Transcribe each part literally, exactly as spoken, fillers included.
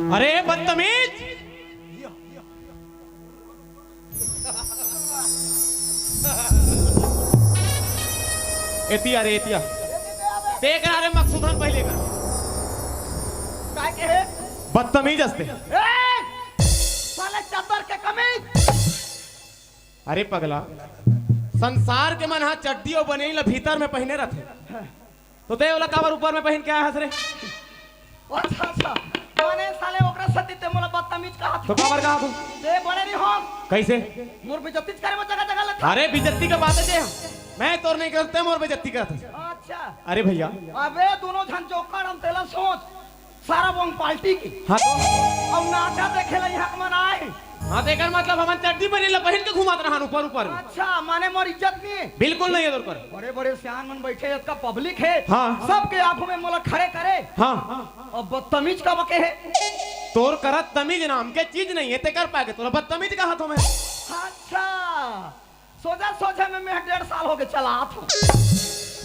अरे बदतमीज, एतिया रे एतिया। ते करा रे मकसूदन पहले कर। काय के हे? बदतमीज हस ते। ए! साले चद्दर के कमीज। अरे पगला, संसार के मन हा चड्डी अउ बनियान ला भीतर में पहिने रथे, तो ते ओला काबर ऊपर में पहिन के आए हस रे? अच्छा, अच्छा। माने साले ओकरा सेती ते मोला बदतमीज कहा तो था। काबर कहा तू? ते बड़े नहीं हो। कैसे? मोर बेइज्जती करे वो जगह जगह लगता। अरे बेइज्जती का बात है जे, मैं तोर नहीं करते, मोर बेइज्जती करते। अच्छा। अरे भैया। अबे दोनों झन जोकर हम तेला सोच। सारा बोंग पार्टी के। हाँ तो? अउ नाचा देखे ला यहाँ के मन आए। हाँ, तो एकर मतलब हमन चड्डी बनियान ला पहिन के घुमात रहन ऊपर ऊपर में। अच्छा, माने मोर इज्जत नहीं है? बिल्कुल नहीं है तोर कर। बड़े बड़े सियान मन बैठे, इतना पब्लिक है। हाँ। सबके आंखों में मोला खड़े करे। हाँ। अब बदतमीज का बके है। तोर करत तमीज नाम के चीज नहीं है, ते कर पाए के तोला बदतमीज कहा तो मैं। अच्छा, सोझा सोझा में मैं डेढ़ साल हो गए चलात हूँ।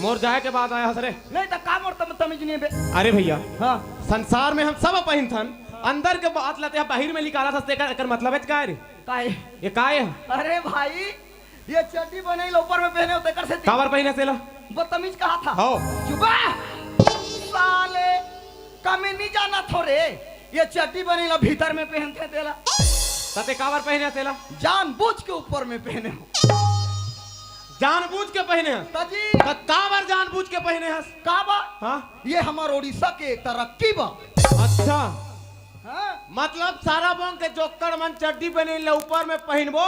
मोर जाए के बाद आए हस रे। नहीं तो का मोर तम-, तमीज नहीं बे। अरे भैया, हाँ। संसार में हम सब पहिनथन, अंदर के बात ला ते बाहिर में निकालत हस, तेकर, एकर मतलब है काय रे? काय? ये काय है? अरे भाई, ये चड्डी बनियान ला ऊपर में पहने होते कर से। काबर पहिने तेला? बदतमीज कहा था। हो। चुप बे। साले, कमी नहीं जाना थोरे। ये चड्डी बनियान ला भीतर में पहनथे तेला। त ते काबर पहिने तेला? जानबूझ के ऊपर में पहने हो। जानबूझ के पहिने हस? त जी। त काबर जानबूझ के पहिने हस? काबर? हाँ? ये हमर उड़ीसा के तरक्की बा। अच्छा। हाँ? मतलब सारा बोंग के जोकर मन चड्डी बनियान ला ऊपर में पहिनबो,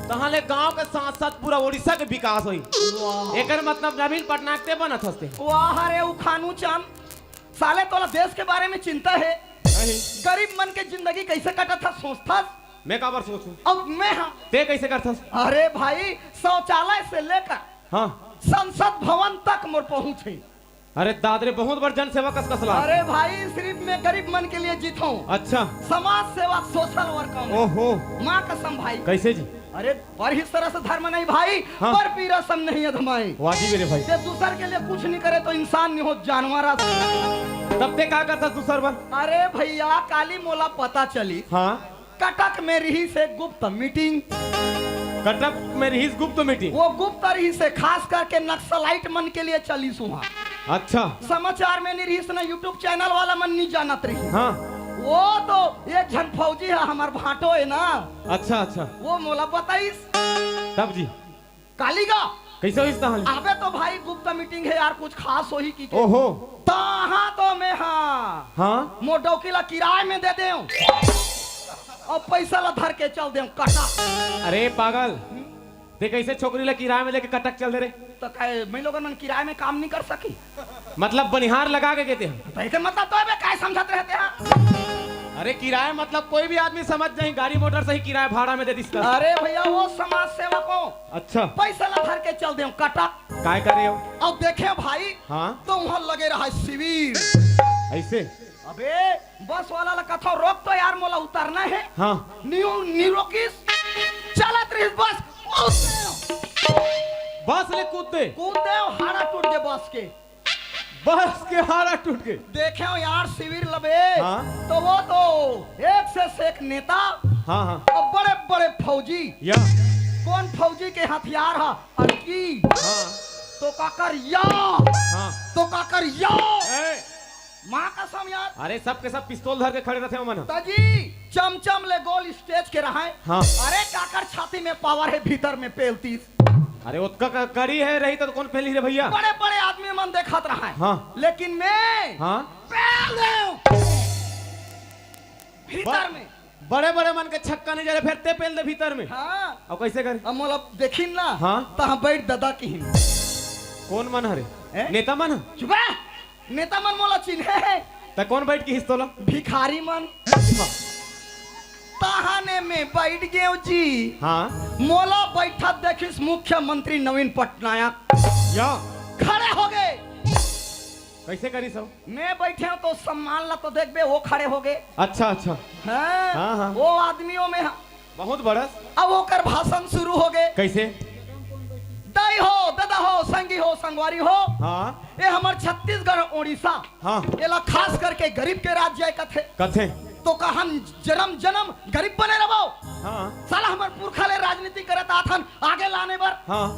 तहाँ ले गांव के साथ साथ पूरा उड़ीसा के विकास होई। वाह। एकर मतलब नवीन पटनायक ते बनत हस ते। वाह रे उखानू चंद, साले तोला देश के बारे में चिंता है? नहीं। गरीब मन के जिंदगी कैसे कटत था सोचथस? मैं काबर सोचूं? अब मैं हाँ। ते कैसे करथस? अरे भाई, शौचालय से लेकर हाँ। संसद भवन तक मोर पहुंच है। अरे दाद रे, बहुत बड़ जनसेवा कस कसला। अरे भाई, सिर्फ मैं गरीब मन के लिए जीता हूँ। अच्छा। समाज सेवा, सोशल वर्क में। ओहो। माँ कसम भाई। कैसे जी? अरे, पर ही सरस धर्म नहीं भाई, हाँ। पर पीरा सम नहीं अधमाई। वाजिब रे भाई। ते दूसर के लिए कुछ नहीं करे तो इंसान नहीं हो, जानवर आ। तब ते का करथस दूसर बर? अरे भैया, काली मोला पता चली। हाँ। कटक में रहिस हे गुप्त मीटिंग। कटक में रहिस गुप्त मीटिंग। वो गुप्त रहिस हे, खास करके नक्सलाइट मन के लिए चलिस उहाँ। अच्छा। समाचार में नहीं रहिस ना, YouTube चैनल वाला मन नहीं जानत रहिस। हाँ। वो तो एक झन फौजी है, हमर भांटो है ना। अच्छा, अच्छा। वो मोला बताइस। तब जी। काली गा। कैसे होइस तहाँ ले? अबे तो भाई गुप्त मीटिंग है यार, कुछ खास होही कि के। ओहो। तहाँ तो मैं हाँ। हाँ? मोर डौकी ला किराए में दे देव। अउ पैसा ला धर के चल देव कटक। अरे पागल। ते कैसे छोकरी ला किराए में लेके कटक चल दे रे? तो काय, मैं लोगन मन किराए में काम नहीं कर सकी? मतलब बनिहार लगा के गेते हैं। तो एकर मतलब तो अबे काय समझत रहते हैं? अरे किराए मतलब कोई भी आदमी समझ जाही, गाड़ी मोटर से ही किराया भाड़ा में दे दिस कर। अरे भैया, वो समाज सेवक हो। अच्छा। पैसा ला धर के चल देव कटक। काय करे हो? अब देखे भाई, हाँ। तो उहाँ लगे रहा शिविर। ऐसे? अबे बस वाला ला कथो रोक तो यार, मोला उतरना है। हाँ। न्यू, न्यू रोकिस। चलत रहिस बस। बस ले कूद दे। कूद दे, हाड़ा टूट गए बस के। बस के हाड़ा टूट गए। देखे हो यार, शिविर लबे। हाँ। तो वो तो एक से, से एक नेता। हाँ, हाँ। और बड़े बड़े फौजी। या। कौन फौजी के हथियार हा? अड़की। हाँ। तो काकर या। हाँ। तो काकर या। ए। माँ कसम यार। अरे सब के सब पिस्तौल धर के खड़े रहते हो मन। तजी चमचम ले गोल स्टेज के रहाय। हाँ। अरे काकर छाती में पावर है, भीतर में पेलतीस। अरे ओतका क-, कड़ी है रही तो कौन पेली रे भैया? बड़े बड़े आदमी मन देखत रहा है। हाँ। लेकिन मैं हाँ। पेल देव। भीतर ब-, में। बड़े बड़े मन के छक्का नहीं जा रहे, फिर ते पेल दे भीतर में। हाँ। अब कैसे करे? अब मोला देखिन ना, हाँ। तहाँ बैठ ददा किहिन। कौन मन हरे? हैं? नेता मन? चुप रह। नेता मन मोला चिन्हे हे। त कौन बैठ के हिस तोला? भिखारी मन। तहाने में बैठ गेव जी। हाँ। मोला बैठत देखिस मुख्यमंत्री नवीन पटनायक। या। खड़े हो गए। कैसे करिस हो? मैं बैठे हूँ तो सम्मान ला तो देखबे, वो खड़े हो गए। अच्छा, अच्छा। हाँ, हाँ, हाँ। वो आदमियों में हाँ। बहुत बड़स। अब ओकर भाषण शुरू हो गए। कैसे? दाई हो, दादा हो, संगी हो, संगवारी हो। हाँ। ये हमर छत्तीसगढ़, उड़ीसा। हाँ। एला खास करके गरीब के राज्य कथे। कथे। तो का हम जन्म जन्म गरीब बने रहो? हाँ। साला हमर पुरखा ले राजनीति करत आथन आगे लाने बर। हाँ।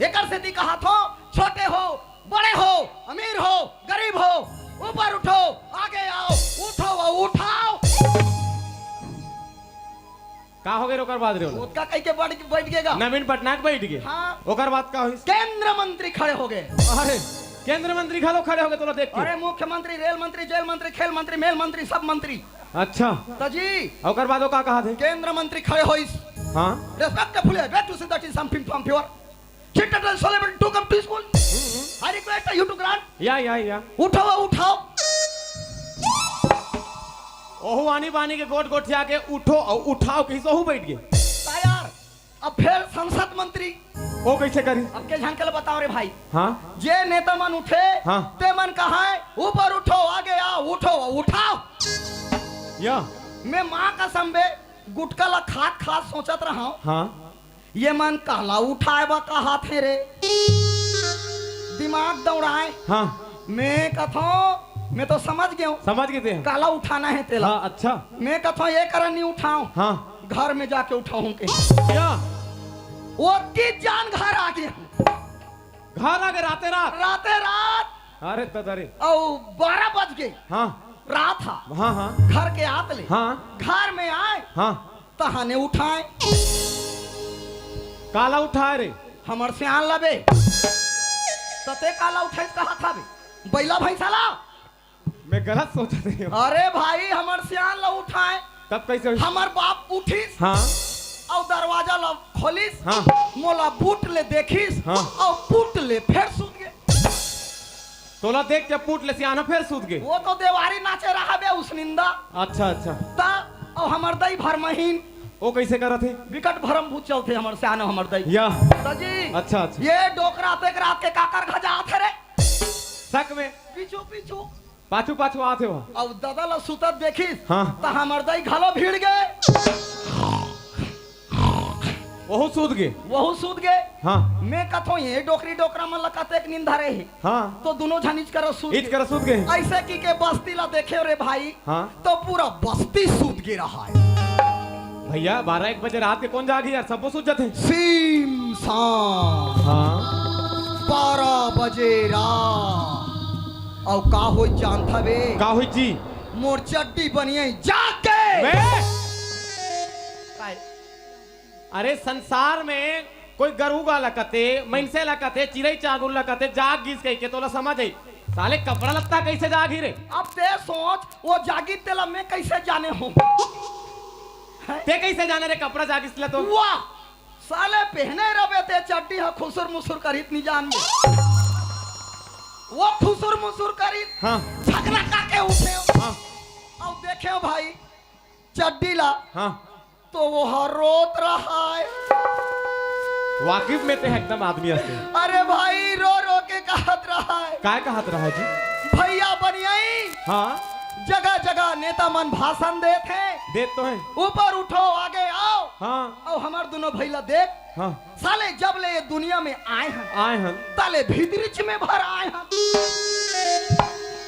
एकर सेती कहा थो, छोटे हो, बड़े हो, अमीर हो, गरीब हो, ऊपर उठो, आगे आओ, उठो व उठाओ। का हो गए ओकर बाद रे ओला? ओतका कह के बैठ, बैठ गेगा। नवीन पटनायक बैठ गए। हाँ। ओकर बाद का होइस? केंद्र मंत्री खड़े हो गए। अरे, केंद्र मंत्री घलो खड़े हो गए तोला देख के। अरे, मुख्यमंत्री, रेल मंत्री, जेल मंत्री, खेल मंत्री, मेल मंत्री, सब मंत्री। अच्छा। तो जी। ओकर बाद वो का कहा थे? केंद्र मंत्री खड़े होइस। हाँ। Respect फुले, back to see that is something from pure। Sit at the solemn to come to school। I request you to grant। या, या, या। उठाओ, उठाओ। ओहू आनी बानी के गोठ गोठिया के उठो अउ उठाओ कहिस ओहू बैठ गए। त यार, अब फेर संसद मंत्री। ओ कैसे करी? अब के झन के ल बताओ रे भाई। हाँ। जे नेता मन उठे, हाँ। ते मन कहाए, ऊपर उठो, आगे आओ, उठो, उठाओ। या। मैं माँ कसम बे, गुटका ला खात खात सोचत रहा हूँ। हाँ। ये मन काला उठाए बा कहाथे रे, दिमाग दौड़ाए। हाँ। मैं कथो, मैं तो समझ गयो। समझ गए थे। काला उठाना है तेला। हाँ, अच्छा। मैं कथो, ये करा नहीं उठाओ। हाँ। घर में जाके उठाऊं के। क्या? ओतकी जान घर आ गया। घर आ गए राते रात? राते रात। अरे दादा रे। औ बारह बज गए। हाँ। रात हा। हाँ, हाँ। घर के आत ले। हाँ। घर में आए। हाँ। तहाने उठाए। काला उठाए रे? हमर सियान ला बे। त ते काला उठाइस कहा था बे? बैला भैंसा ला? मैं गलत सोचा थे। अरे भाई, हमर सियान ला उठाए। तब कैसे होइस? हमर बाप उठिस। हाँ। अउ दरवाजा ला खोलिस। हाँ। मोला बूट ले देखिस। हाँ। अउ बूट ले फेर सुत गे। तोला देख के बूट ले सियान ह फेर सुत गे। वो तो देवारी नाचे रहा बे उसनिंदा। अच्छा, अच्छा। त अउ हमर दई भर महीन। वो कैसे करत हे? विकट भरम भूत चलथे हमर सियान हमर दई। या। त जी। अच्छा, अच्छा। ये डोकरा तेकरा के काकर घजा आथे रे। सक में। पीछू, पीछू। पाछू, पाछू आथे वहाँ। अउ दादा ला सुतत देखिस। हाँ। त हमर दई घलो भिड़ गे। वहू सूत गे। वहू सूत गे। हाँ। मैं कथो ये डोकरी डोकरा मन ला कतेक नींद धरे हे। हाँ। तो दोनों झन इच करा सूत इच गे। करा सूत गे। ऐसे की के बस्ती ला देखे रे भाई। हाँ। तो पूरा बस्ती सूत गे रहा है। भैया, बारह एक बजे रात के कौन जागी यार, सबो सूत जाथे। सीम साम। हाँ। बारह बजे रात। अउ का होई जानथा बे? का होई जी? मोर चड्डी बनियाई जाके। बे! काय? अरे, संसार में कोई गरू गा ला कथे, मइनसे ला कथे, चिरई चागुर ला कथे, जाग गिस कहिके तोला समझ आई। साले कपड़ा लत्ता कैसे जागी रे? अब ते सोच, वो जागी तेला मैं कैसे जाने हूँ? ते कैसे जाने रे कपड़ा जागिस ला तो? वाह! साले पहने रबे ते चड्डी ह खुसुर मुसुर करित नी जान में। वो खुसुर मुसुर करित, हाँ। झगड़ा काके उठे। हाँ। अब देखे भाई, चड्डी ला, हाँ। तो वो हर रोत रहा है। वाकिफ में ते एकदम आदमी हसे। अरे भाई, रो रो के कहत रहा है। काय कहत रहा है जी? भैया बनियाई। हाँ। जगह जगह नेता मन भाषण देत हैं। देत तो हैं। ऊपर उठो, आगे आओ। हाँ। अउ हमर दोनों भैला देख। हाँ। साले जब ले ये दुनिया में आए हैं। आए हैं। ताले भीतरीच में भर आए हैं।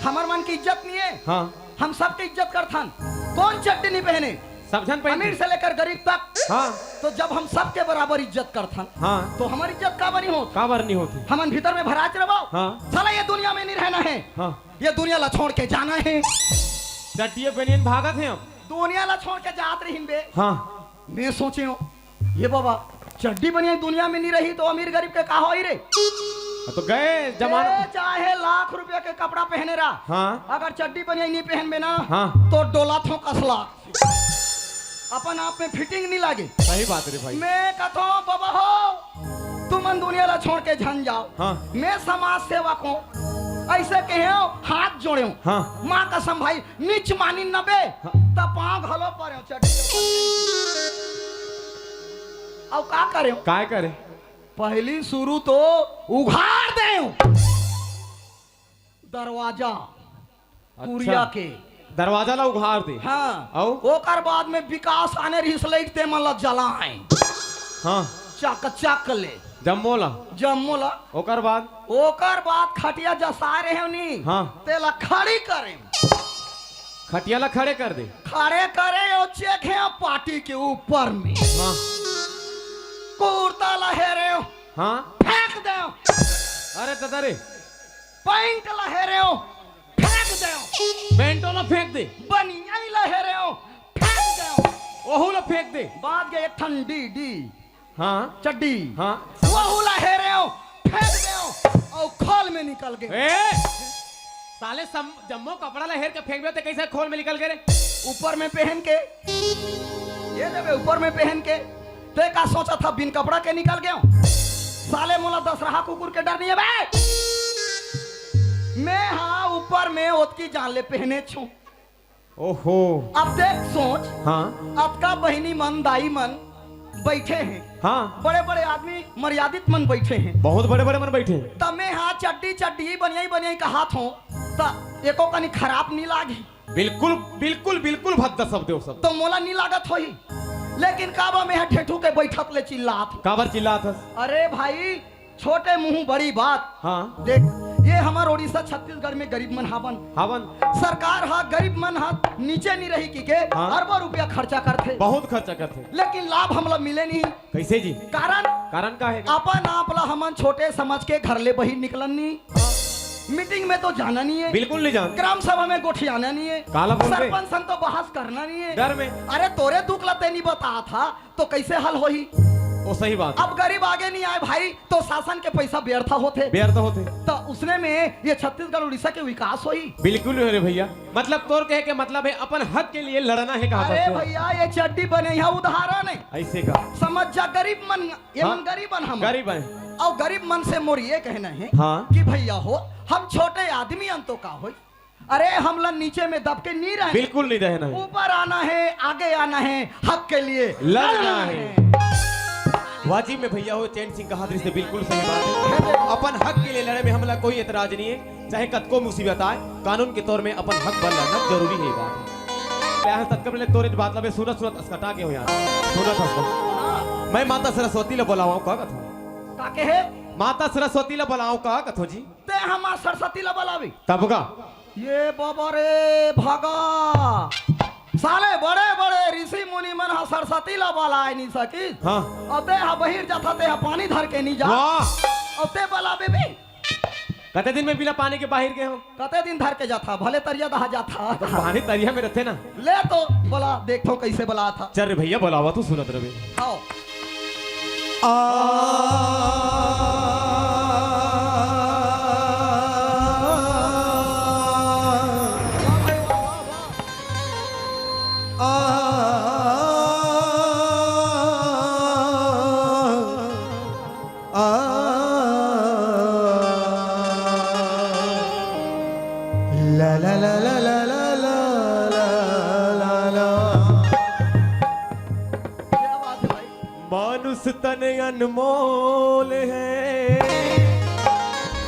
हमर मन की इज्जत नहीं है। हाँ। हम सबके इज्जत करथन। कौन चड्डी नहीं पहने? सब झन पहनथे। अमीर से लेकर गरीब तक। हाँ। तो जब हम सबके बराबर इज्जत करथन, हाँ। तो हमर इज्जत काबर नहीं होत? काबर नहीं होत? हमन भीतर में भराच रहो। हाँ। साला ये दुनिया में नहीं रहना है। हाँ। ये दुनिया ला छोड़ के जाना है। चड्डी बनियान भागत हैं हम। दुनिया ला छोड़ के जात रहिन बे। हाँ। मैं सोचे हूँ, ये बाबा, चड्डी बनियान दुनिया में नहीं रही तो अमीर गरीब के का होई रे? हाँ, तो गए जमाना। ए, चाहे लाख रुपया के कपड़ा पहने रहा, हाँ। अगर चड्डी बनियान नहीं पहनबे ना, हाँ। तो डोला थो कसला। अपन आप में fitting नहीं लागे। सही बात रे भाई। मैं कथो बाबा हो, तुमन दुनिया ला छोड़ के झन जाओ। हाँ। मैं समाज सेवक हूँ, ऐसे कहे हो, हाथ जोड़े हूँ। हाँ। माँ कसम भाई, नीच मानी नबे, हाँ। त पाँव घलो परे हो चड्डी। अब का करे हो? काय करे? पहली शुरू तो उघार दे हो। दरवाजा, अच्छा। कुरिया के। दरवाजा ला उघार दे। हाँ। अउ? ओकर बाद में विकास आने रहिस लइट ते मन ला जलाए। हाँ। चक चक ले। जम्मो ला? जम्मो ला। ओकर बाद? ओकर बाद खटिया जसा रहे हो नी। हाँ। ते ला खड़ी करे। खटिया ला खड़े कर दे। खड़े करे हो चेखे पाटी के ऊपर में। हाँ। कुर्ता ला हेरे हो। हाँ। फेंक दे हो। अरे दादा रे। पैंट ला हेरे हो। फेंक दे हो। पैंटो ला फेंक दे। बनियाई ला हेरे हो। फेंक दे हो। ओहू ला फेंक दे। बाद गए एक ठन डी, डी। हाँ। चड्डी। हाँ। वहू ला हेरे हो। फेंक दे हो। अउ खोल में निकल गए। ए! साले सम-, जम्मो कपड़ा ला हेर के फेंक दे, ते कैसे खोल में निकल गए रे? ऊपर में पहन के। ये देवे ऊपर में पहन के। ते का सोचा था बिन कपड़ा के निकल गए हो? साले मोला दसरहा कुकुर के डर नहीं है बे। मैं हाँ ऊपर में ओतकी जान ले पहने छू। ओहो। अब देख सोच, हाँ। अतका बहिनी मन, दाई मन बैठे हैं। हाँ। बड़े-बड़े आदमी, मर्यादित मन बैठे हैं। बहुत बड़े-बड़े मन बैठे हैं। त मैं हाँ चड्डी, चड्डी, बनियाई, बनियाई कहात हों, त एको कनी खराब नी लागी। बिल्कुल, बिल्कुल, बिल्कुल भद्दा शब्द हो सब। तो मोला नी लागत होही, लेकिन काबर मैं हाँ ठेठू के बैठत ले चिल्लात हों? काबर चिल्लात हस? अरे भाई, छोटे मुंह बड़ी बात। हाँ। देख, ये हमर उड़ीसा छत्तीसगढ़ में गरीब मन हावन। हावन। सरकार हा गरीब मन हा नीचे नहीं रही की के हाँ। अरबों रुपया खर्चा करथे। बहुत खर्चा करथे। लेकिन लाभ हमला मिले नहीं। कैसे जी? कारण? कारण का है? अपन आप ला हमन छोटे समझ के घर ले बहिर निकलन नहीं। मीटिंग में तो जाना नहीं है। बिल्कुल नहीं जान। ग्राम सभा में गोठियाना नहीं है। काला बोल रहे? सरपंच सन तो बहस करना नहीं है। डर में। अरे तोरे दुख ला ते नहीं बता था, तो कैसे हल होही? वो सही बात है। अब गरीब आगे नहीं आए भाई, तो शासन के पैसा व्यर्थ होथे। व्यर्थ होथे। तो उसने में ये छत्तीसगढ़ उड़ीसा के विकास होही? बिल्कुल नहीं रे भैया, मतलब तोर कहे के मतलब है अपन हक के लिए लड़ना है, कहा अरे था तू? भैया, ये चड्डी बने यहाँ उदाहरण है। ऐसे का? समझ जा, गरीब मन, ये हाँ? मन गरीब मन हम। गरीब है। और गरीब मन से मोर ये कहना है हाँ। कि भैया हो, हम छोटे आदमी अन तो का होई, अरे, हमला नीचे में दब के नहीं रहना। बिल्कुल नहीं रहना है। ऊपर आना है, आगे आना है, हक के लिए लड़ना लड़ना है। है। वाजिब में भैया हो, चैन सिंह कहा दृष्टि बिल्कुल सही बात है। अपन हक के लिए लड़े में हमला कोई एतराज नहीं है, चाहे कतको मुसीबत आए, कानून के तौर में अपन हक पर लड़ना जरूरी है। बात है। तब ले तोरे बात लबे सुनत सुनत असकटा के हो यार, सुनत हस। मैं माता सरस्वती ला बुलावा का कथो। का कहे? माता सरस्वती ला बुलावा का कथो जी। ते हमार सरस्वती ला बलाबे। तब का? ये बाबा रे, भागा। साले बड़े-बड़े ऋषि मुनि मन ह सरस्वती ला बलाए नहीं सकिस। हाँ। अउ ते ह बहिर जाथा, ते ह पानी धर के नहीं जा। वाह। अउ ते बलाबे भी। कते दिन में बिना पानी के बाहिर गए हो? कते दिन धर के जाथा, भले तरिया दहा जाथा। तो पानी तरिया में रहते ना। ले तो बोला, देखो कैसे बलाथा। चल रे भैया, बलावा तू सुनत रहे। आओ। आ, आ, आ, ला, ला, ला। क्या बात है भाई? मानुष तन अनमोल है।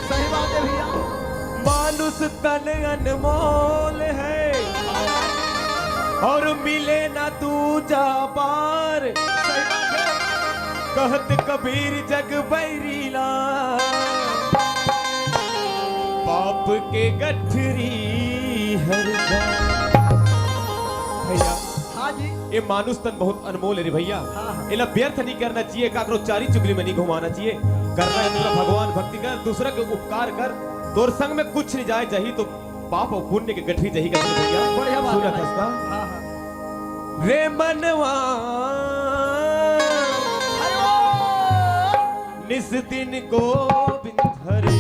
सही बात है भैया। मानुष तन अनमोल है और मिले ना दूजा बार। सही बात है। कहत कबीर जग बैरीला, पाप के गठरी हर जा। भैया, हाँ जी। ये मानुष तन बहुत अनमोल है रे भैया। हाँ, हाँ। एला व्यर्थ नहीं करना चाहिए, काकरो चारी चुगली में नहीं घुमाना चाहिए, करना है पूरा भगवान भक्ति कर, दूसरा के उपकार कर, तोर संग में कुछ नहीं जाए, जाही तो पाप और पुण्य के गठरी जाही करते भैया। बढ़िया बात सुना है भाई। खस्ता। हाँ, हाँ। रे मनवा हरि ओम। निस दिन गोविंद हरे।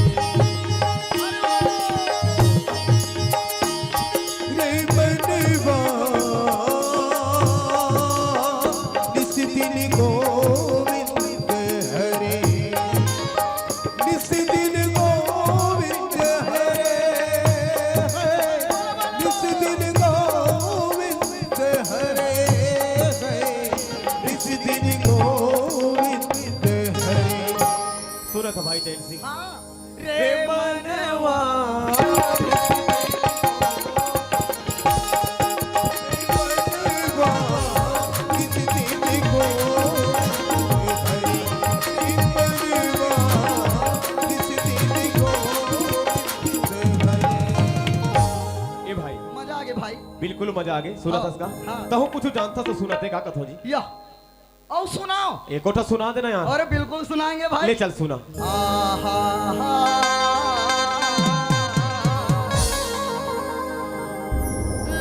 रे मनवा निस दिन गोविंद हरे। हाँ। रे मनवा। ए भाई, मजा आगे भाई। बिल्कुल मजा आगे। सुना हाँ, था इसका? हाँ। तहु कुछ जानता तो सुनाते का कथो जी? या। अउ सुनाओ। एको ठो सुना देना यार। अरे बिल्कुल सुनाएंगे भाई। ले चल सुना। आहा हा।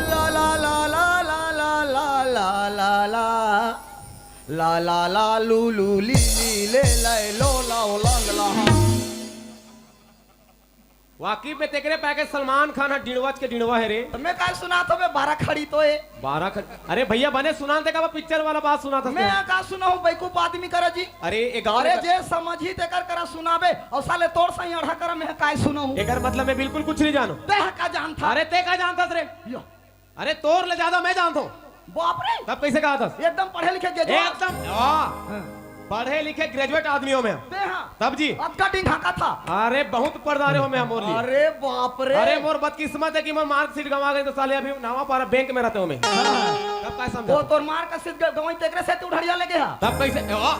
ला ला ला ला ला ला ला ला ला ला। ला ला ला लू लू ली ली ले ले लो ला ओ लंग ला हा। वाकिफ में तेकरे पाके सलमान खान ह डिड़वच के डिड़वा हे रे। त मैं काय सुनात हवे, बारह खड़ी तो ए। बारह खड़ी? अरे भैया, बने सुनान दे का, पिक्चर वाला बात सुनात हस मैं ते। का सुनाहूँ, बेवकूफ आदमी करा जी। अरे, ए गाँव अरे, में जे समझी तेकर करा सुनाबे, अउ साले तोर सही अढ़ा करा मैं काय सुनाहूँ। एकर मतलब मैं बिल्कुल कुछ नहीं जानों। तेह का जानथा? अरे, ते का जानथस रे? यो। अरे, तोर ले ज्यादा मैं जानथों। बाप रे। तब कैसे कहा था? एकदम पढ़े लिखे graduate। एकदम, हाँ। हाँ। पढ़े लिखे graduate आदमी हो मैं। ते हाँ। तब जी। अतका डिंग हाँका था। अरे, बहुत पढ़दारे हो मैं, मोर लिए। अरे बाप रे। अरे, मोर बदकिस्मत है कि मोर marksheet गंवा गई तो साले अभी नावा पारा बैंक में रहते हो मैं। हाँ। तब का समझा? वो तोर marksheet ग-, गंवाई तेकरे से तू ढड़िया लेके हा। तब कैसे? ओ।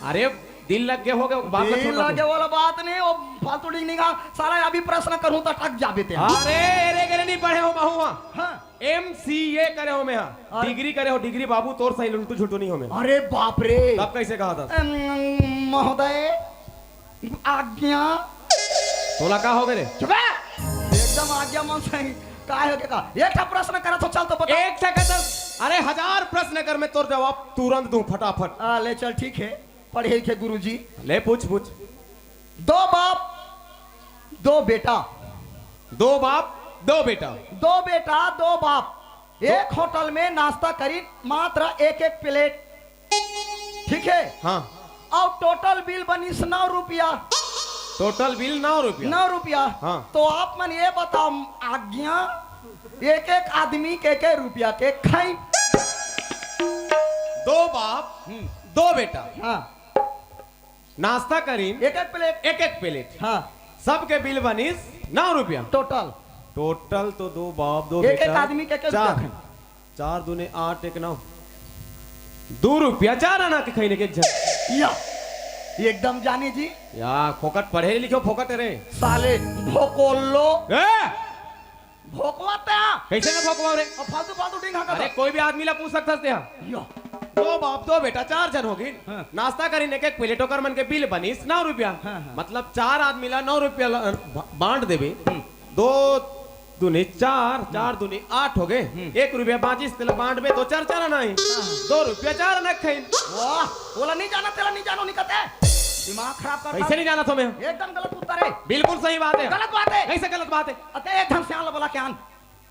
अरे, दिल लग गए होगे, बात मत दिल छोड़ना लगे तू। वाला बात नहीं, वो फालतू डिंग नहीं कहा। साला अभी प्रश्न करूँ तो अटक जाबे ते। अरे, एरे गेरे नहीं पढ़े हो महुआ। हाँ। M C A करे हो मैं हा। अरे। Degree करे हो, degree बाबू, तोर सही लुंटू झुंटू नहीं हो मैं। अरे बाप रे। तब कैसे कहा था? अम, महोदय, आज्ञा। तोला का हो गए रे? चुप है। एकदम आज्ञा मन सही। काय हो के का? एक ठा प्रश्न करा तो चल तो बता। एक ठा का तो, अरे हजार प्रश्न कर, मैं तोर जवाब तुरंत दूं फटाफट। आ, ले चल, ठीक है। पढ़े लिखे गुरुजी। ले पूछ, पूछ। दो बाप, दो बेटा। दो बाप, दो बेटा। दो बेटा, दो बाप। एक होटल में नाश्ता करी मात्र एक एक प्लेट। ठीक है? हाँ। अउ total bill बनिस नौ रुपया। Total bill नौ रुपया। नौ रुपया। हाँ। तो आप मन ये बताओ, आज्ञा, एक एक आदमी के के रुपया के खाई। दो बाप, हम्म। दो बेटा। हाँ। नाश्ता करीन एक एक प्लेट। एक एक प्लेट। हाँ। सबके बिल बनिस नौ रुपया। Total। Total तो दो बाप, दो एक एक बेटा, आदमी के के चार। रुपया खाई? चार दूने आठ, एक नौ। दो रुपया चार आना के खइने के एक झन। या, एकदम जानी जी। या, फोकट पढ़े लिखे हो, फोकट रे। साले भोकोल्लो। ए! भोकवा ते आ। कैसे मैं भोकवा रे? अब फालतू, फालतू डिंग हाँका अरे, था। कोई भी आदमी ला पूछ सकता है। या। दो बाप, दो बेटा, चार झन होगिन। हाँ। नाश्ता करीन एक एक प्लेट, ओकर मन के बिल बनिस नौ रुपया। हाँ, हाँ। मतलब चार आदमी ला नौ रुपया ला, ब-, बांट देबे। हम्म। दो दूनी चार, हम्म। चार दूनी आठ हो गए। हम्म। एक रुपया बांचिस, तेला बांटबे तो चार चार आना ही। हाँ। दो रुपया चार आना खाइन। वाह, बोला नहीं जाना, तेला नहीं जानो, नहीं कहते। दिमाग खराब करता। कैसे नहीं जाना था मैं? एकदम गलत उत्तर है। बिल्कुल सही बात है। गलत बात है। कैसे गलत बात है? अते एक ढंग से आन ला बोला क्या आन?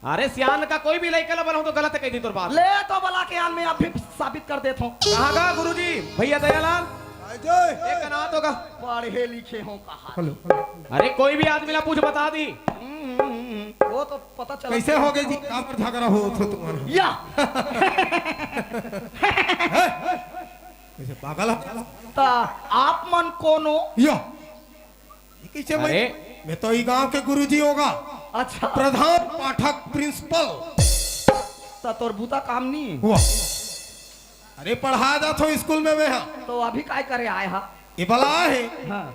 अरे सियान का कोई भी लइका ला बोला हूँ तो गलत कह दी तोर बात। ले तो बला के आन, मैं अभी साबित कर देता हूँ। कहाँ का गुरुजी? भैया दयालाल? आए जो। एक अनाथ होगा। पढ़े लिखे हो कहा। Hello, hello. अरे कोई भी आदमी ला पूछ बता दी। हम्म, हम्म, हम्म, वो तो पता चला। कैसे हो गए जी? काबर झगड़ा हो तो तुम्हारा? या। कैसे पागल है? ता आप मन कोनो? या। ये कैसे मैं, अरे। मैं तो ई गांव के गुरुजी होगा। अच्छा। प्रधान पाठक principal। ता तोर बूता काम नहीं हुआ। अरे पढ़ा जात हो स्कूल में मैं हा। तो अभी काय करे आए हा? ये बला है। हाँ।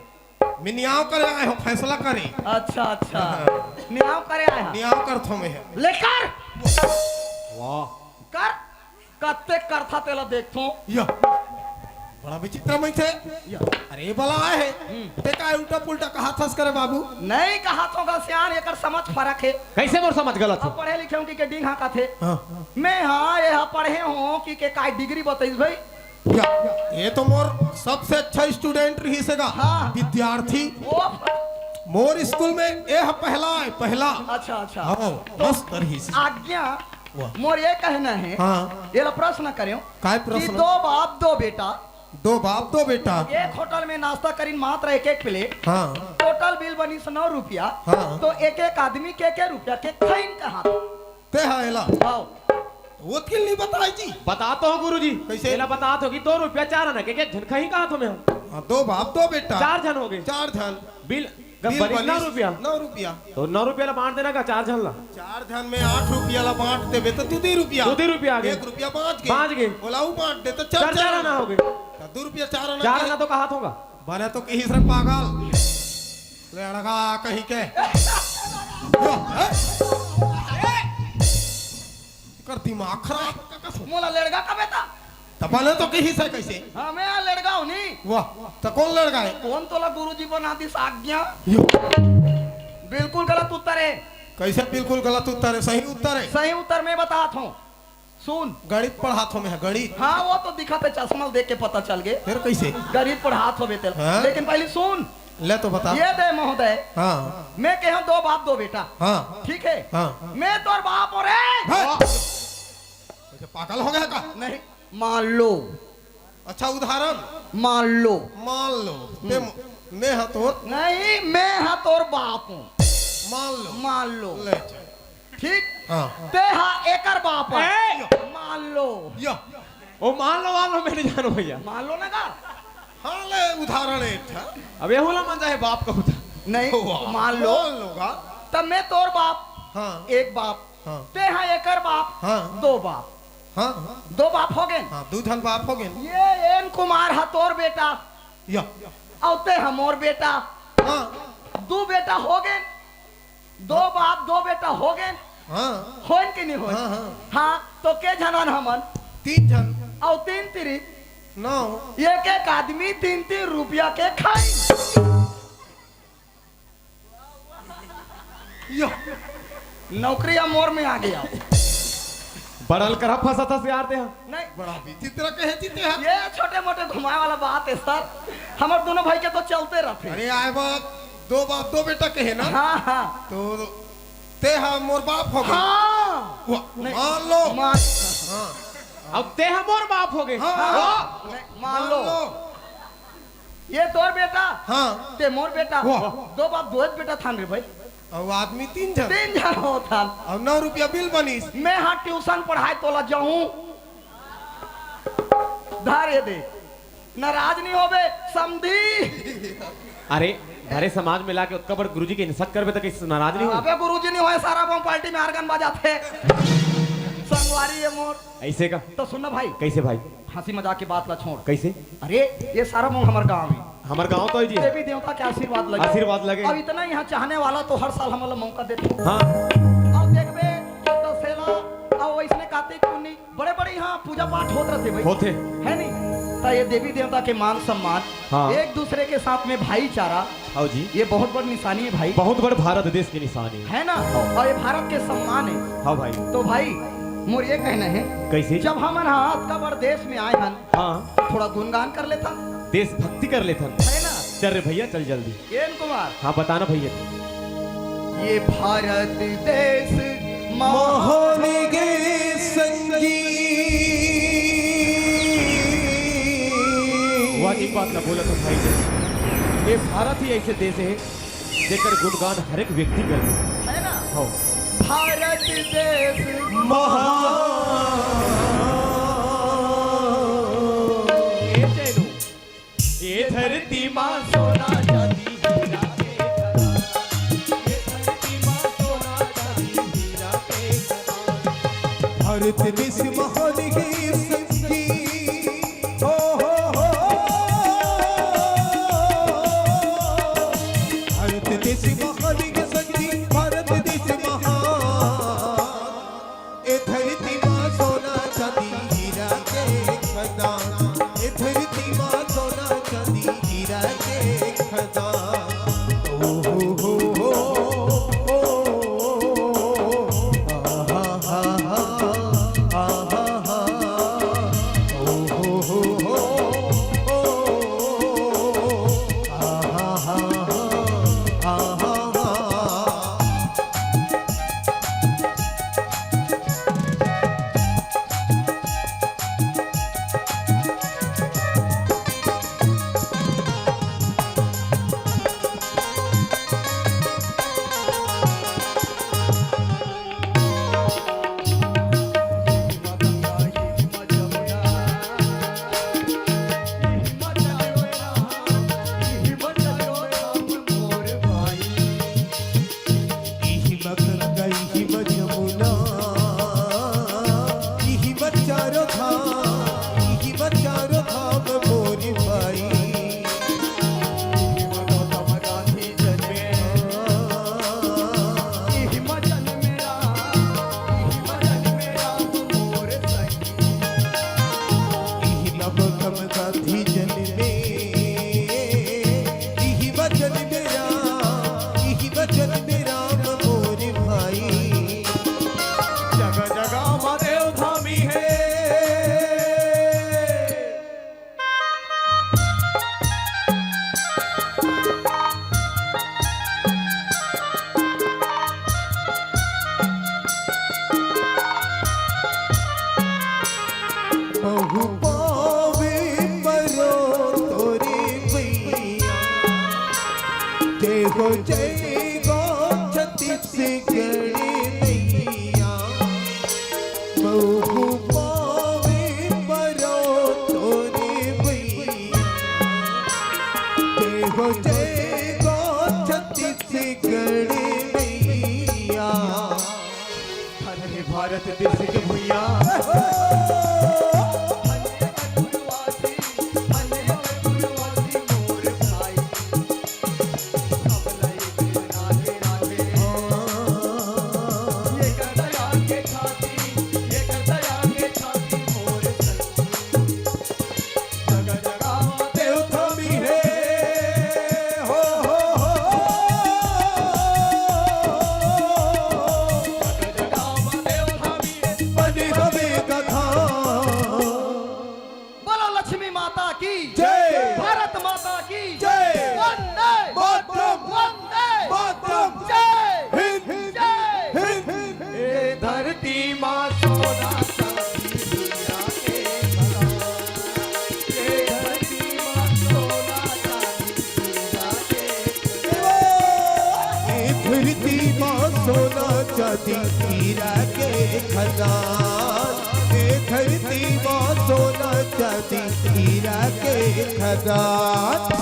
मैं नियाव करे आए हो, फैसला करे। अच्छा, अच्छा। हाँ। नियाव करे आए हा। नियाव करत हो मैं हा। लेकर। वाह। कर। कत्ते करथा तेला देखथों। या। बड़ा विचित्र मन से। या। अरे बला है। हम्म। ते का उल्टा पुल्टा कहा थस करे बाबू? नहीं कहा तो गा सियान, एकर समझ फरक है। कैसे मोर समझ गलत हो? अब पढ़े लिखे हूँ कि के डिंग हाँ कथे। हाँ। मैं हाँ ये हाँ पढ़े हूँ कि के काय डिग्री बताइस भाई। या, ये तो मोर सबसे अच्छा student रही सेगा। हाँ। विद्यार्थी। वो मोर स्कूल में ये पहला है, पहला। अच्छा, अच्छा। हाँ, तो मस्त रही से। आज्ञा वाह। मोर ये कहना है, हाँ। ये ला प्रश्न करें काय कि प्रश्न? दो बाप, दो बेटा। दो बाप, दो बेटा। एक होटल में नाश्ता करीन मात्र एक एक प्लेट। हाँ। Total bill बनिस नौ रुपया। हाँ। तो एक एक आदमी के के रुपया के खाइन कहा? ते हा एला। आओ। वो तो नहीं बताई जी। बता तो हो गुरुजी। कैसे? एला बता तो कि दो रुपया चार आना के, के झन खाई कहा तो मैं हम। हाँ, दो बाप, दो बेटा। चार झन हो गए। चार झन। बिल, बिल बनिस नौ रुपया। नौ रुपया। तो नौ रुपया ला बांट देना का, चार झन ला। चार झन में आठ रुपया ला बांट देबे तो दू दी रुपया। दू दी रुपया आ गए। एक रुपया बांच गे। बांच गे। ओला ऊ बांट दे तो चार, चार चार आना हो गए। तो दू रुपया चार आना चार के। आना तो कहा होगा। बने तो कही सर पागल। लड़का कहीं के। यो, हैं? कर दिमाग खराब। मोला लड़का का बेटा। त बने तो कही से कैसे? हाँ, मैं यहाँ लड़का हूँ नहीं। वाह, त कौन लड़का है? कौन तोला गुरुजी बना दिस आज्ञा? यो। बिल्कुल गलत उत्तर है। कैसे बिल्कुल गलत उत्तर है? सही उत्तर है। सही उत्तर मैं बतात हूँ। सुन। गणित पढ़ात हो मैं, गणित। हाँ, वो तो दिखत है, चश्मा देख के पता चल गए। फिर कैसे? गणित पढ़ात हो बेटे। हाँ? लेकिन पहले सुन। ले तो बता। ये दे महोदय। हाँ। मैं कहे दो बाप दो बेटा। हाँ। ठीक है? हाँ। मैं तोर बाप हूँ रे। हाँ। अच्छा, पागल हो गया का? नहीं, मान लो। अच्छा, उदाहरण। मान लो। मान लो। ते म-, मैं हा तोर। नहीं, मैं हा तोर बाप हूँ। मान लो। मान लो। ले चल। ठीक? हाँ। ते हा एकर बाप है। ए! मान लो। या। ओ, मान लो, मान लो, मैं नहीं जानू भैया। मान लो ना का? हाँ, ले उदाहरण है एक ठा। अब ये होला मन जाए बाप का होता। नहीं, वाह, मान लो। मान लो का? तब मैं तोर बाप, हाँ। एक बाप। हाँ। ते हा एकर बाप, हाँ। दो बाप। हाँ, हाँ। दो बाप हो गए। हाँ, दू झन बाप हो गए। ये एन कुमार हा तोर बेटा। या। अउ ते हा मोर बेटा। हाँ। दू बेटा हो गए। दो बाप, दो बेटा हो गए। हाँ। होइन कि नहीं होइन? हाँ, हाँ। हाँ, तो के झन हन हमन? तीन झन। अउ तीन तिरी? नौ। एक एक आदमी तीन तीन रुपया के खाई। यो। नौकरी या मोर में आ गया। बड़ल करा फंसा था सियार ते हा। नहीं। बड़ा विचित्र कहे जीते हैं। ये छोटे मोटे घुमाए वाला बात है सर, हमर दोनों भाई के तो चलते रहते। अरे आए बाप, दो बाप दो बेटा कहे ना। हाँ, हाँ। तो ते हा मोर बाप हो गए। हाँ। वाह, नहीं, मान लो। मान। हाँ। अब ते हा मोर बाप हो गए। हाँ। वाह। नहीं, मान लो। ये तोर बेटा, हाँ। ते मोर बेटा। वाह। दो बाप दो बेटा थान रे भाई। अउ आदमी तीन झन। तीन झन हो थान। अउ नौ रुपया बिल बनिस। मैं हा ट्यूशन पढ़ाए तोला जाऊं। धर ये दे। नाराज नहीं होबे, समधी। अरे, भरे समाज में लाके ओतका बड़ गुरुजी के insult करबे त कइसे नाराज नहीं हो? अबे गुरुजी नहीं होए, सारा बम पार्टी में organ बजाथे। संगवारी ये मोर। ऐसे का? तो सुन ना भाई। कैसे भाई? हंसी मजाक की बात ला छोड़। कैसे? अरे, ये सारा मोंग हमर गांव है। हमर गांव तो है जी। देवी देवता के आशीर्वाद लगे। आशीर्वाद लगे। अब इतना यहाँ चाहने वाला तो हर साल हमला मौका देते। हाँ। अब देखबे, दशहरा, अब वैसने कार्तिक पुन्नी, बड़े-बड़े यहाँ पूजा पाठ होत रहते भाई। होते। है नहीं? तो ये देवी देवता के मान सम्मान, हाँ। एक दूसरे के साथ में भाईचारा, हाँ जी। ये बहुत बड़ निशानी है भाई। बहुत बड़ भारत देश की निशानी है। है ना? हाँ। और ये भारत के सम्मान है। हाँ भाई। तो भाई, मोर ये कहना है, कैसे? जब हमन हा अतका बड़ देश में आए हन, हाँ। थोड़ा गुणगान कर लेथन। देशभक्ति कर लेथन। है ना? चल रे भैया, चल जल्दी। एन कुमार। हाँ, बताना भैया। ये भारत देश महान गे संगी। वाजिब बात ला बोलत हो भाई जी। ये भारत ही ऐसे देश है, जेकर गुणगान हर एक व्यक्ति करथे। है ना? हो। भारत देश महान। ए जैनू, ए धरती मा सोना चांदी हीरा के खदान। ए धरती मा सोना चांदी हीरा के खदान। भारत देश महान गे संगी। हो, हो, हो। भारत देश महान गे संगी, भारत देश महान। ए धरती मा सोना चांदी हीरा के खदान, ए धरती मा सोना चांदी हीरा के खदान। ओ हो हो हो, ओ, ओ, ओ, आहा हा हा, आहा हा हा, ओ हो हो हो, ओ, आहा हा हा, आहा हा हा। गढ़ मैया। धन्य भारत देश के भुइयां। बोलो लक्ष्मी माता की जय। भारत माता की जय। वंदे मातरम। वंदे मातरम। जय हिंद। जय हिंद। ए धरती माँ सोना चांदी हीरा के खजाना। ए धरती माँ सोना चांदी हीरा के खजाना। ए धरती माँ सोना चांदी हीरा के खजाना।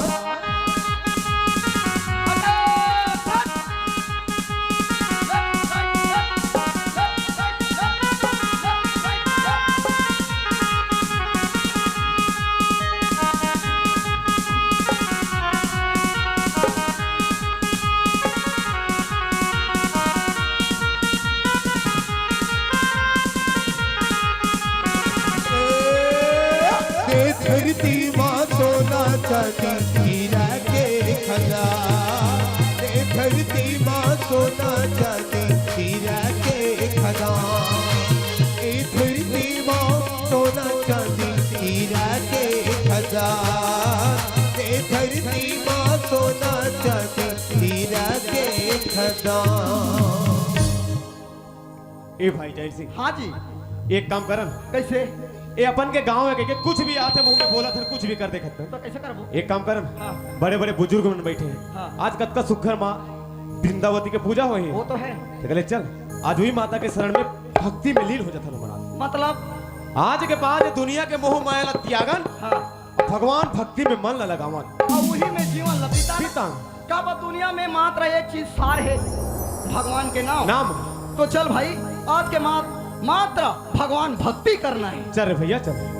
ए धरती माँ सोना चांदी हीरा के खजाना। ए धरती माँ सोना चांदी हीरा के खजाना। ए धरती माँ सोना चांदी हीरा के खजाना। ए धरती माँ सोना चांदी हीरा के खजाना। ए धरती माँ सोना चांदी हीरा के खजाना। ए भाई जय सिंह। हाँ जी। एक काम करन। कैसे? ए अपन के गांव हे कहिके कुछ भी आथे मुंह में बोलत हन, कुछ भी कर देखत हन। तो कैसे करबो? एक काम करन। हाँ। बड़े बड़े बुजुर्ग मन बैठे हैं। हाँ। आज कतका सुघर माँ वृंदावती के पूजा होही। वो तो है। तो कहले चल आज वही माता के शरण में भक्ति में लीन हो जाथन हमन। मतलब? आज के बाद दुनिया के मोह माया ला त्यागन। हाँ। भगवान भक्ति में मन ला लगावन। अउ उही में जीवन ला बितान। बितान। काबर दुनिया में मात्र एक चीज सार हे, भगवान के नाम। नाम। तो चल भाई, आज के मात-, मात्र भगवान भक्ति करना हे। चल रे भैया, चल।